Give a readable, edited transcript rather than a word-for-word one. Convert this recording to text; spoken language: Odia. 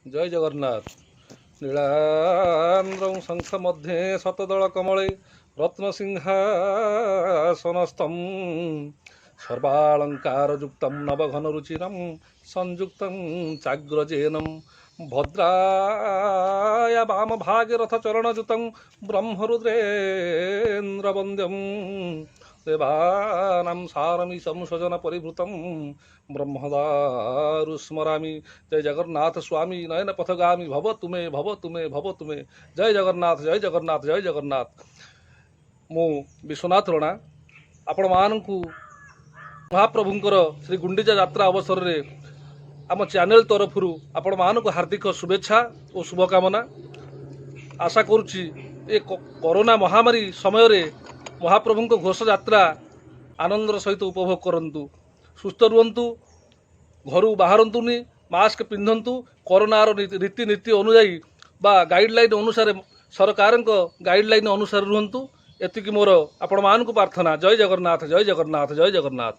ଜୟ ଜଗନ୍ନାଥ। ନୀଳାନ୍ଦ୍ରଂ ଶଙ୍ଖ ମଧ୍ୟେ ଶତଦଳ କମଳେ ରତ୍ନସିଂହାସନସ୍ଥಂ, ସର୍ବାଳଙ୍କାରଯୁକ୍तं ନବଘନରୁଚିରं ସଂଯୁକ୍तं ଚାଗ୍ରଜେनं, ଭଦ୍ରାୟା ବାମଭାଗେ ରଥଚରଣଯୁतं ବ୍ରହ୍ମରୁଦ୍ରେନ୍ଦ୍ରବନ୍ଦ୍ୟं, ଦେବାନାं ସାରମୀଶं ସ୍ୱଜନ ପରିଭୃतं ବ୍ରହ୍ମଦାରୁ ସ୍ମରାମି। ଜୟ ଜଗନ୍ନାଥ ସ୍ୱାମୀ ନୟନ ପଥଗାମୀ ଭବ ତୁମେ, ଭବ ତୁମେ, ଭବ ତୁମେ। ଜୟ ଜଗନ୍ନାଥ, ଜୟ ଜଗନ୍ନାଥ, ଜୟ ଜଗନ୍ନାଥ। ମୁଁ ବିଶ୍ୱନାଥ ରଣା ଆପଣମାନଙ୍କୁ ମହାପ୍ରଭୁଙ୍କର ଶ୍ରୀ ଗୁଣ୍ଡିଚା ଯାତ୍ରା ଅବସରରେ ଆମ ଚ୍ୟାନେଲ ତରଫରୁ ଆପଣମାନଙ୍କୁ ହାର୍ଦ୍ଦିକ ଶୁଭେଚ୍ଛା ଓ ଶୁଭକାମନା। ଆଶା କରୁଛି ଏ କରୋନା ମହାମାରୀ ସମୟରେ ମହାପ୍ରଭୁଙ୍କ ଘୋଷଯାତ୍ରା ଆନନ୍ଦର ସହିତ ଉପଭୋଗ କରନ୍ତୁ, ସୁସ୍ଥ ରୁହନ୍ତୁ, ଘରୁ ବାହାରନ୍ତୁନି, ମାସ୍କ ପିନ୍ଧନ୍ତୁ, କରୋନାର ରୀତିନୀତି ଅନୁଯାୟୀ ବା ଗାଇଡ଼ଲାଇନ୍ ଅନୁସାରେ, ସରକାରଙ୍କ ଗାଇଡ଼ଲାଇନ୍ ଅନୁସାରେ ରୁହନ୍ତୁ। ଏତିକି ମୋର ଆପଣମାନଙ୍କୁ ପ୍ରାର୍ଥନା। ଜୟ ଜଗନ୍ନାଥ, ଜୟ ଜଗନ୍ନାଥ, ଜୟ ଜଗନ୍ନାଥ।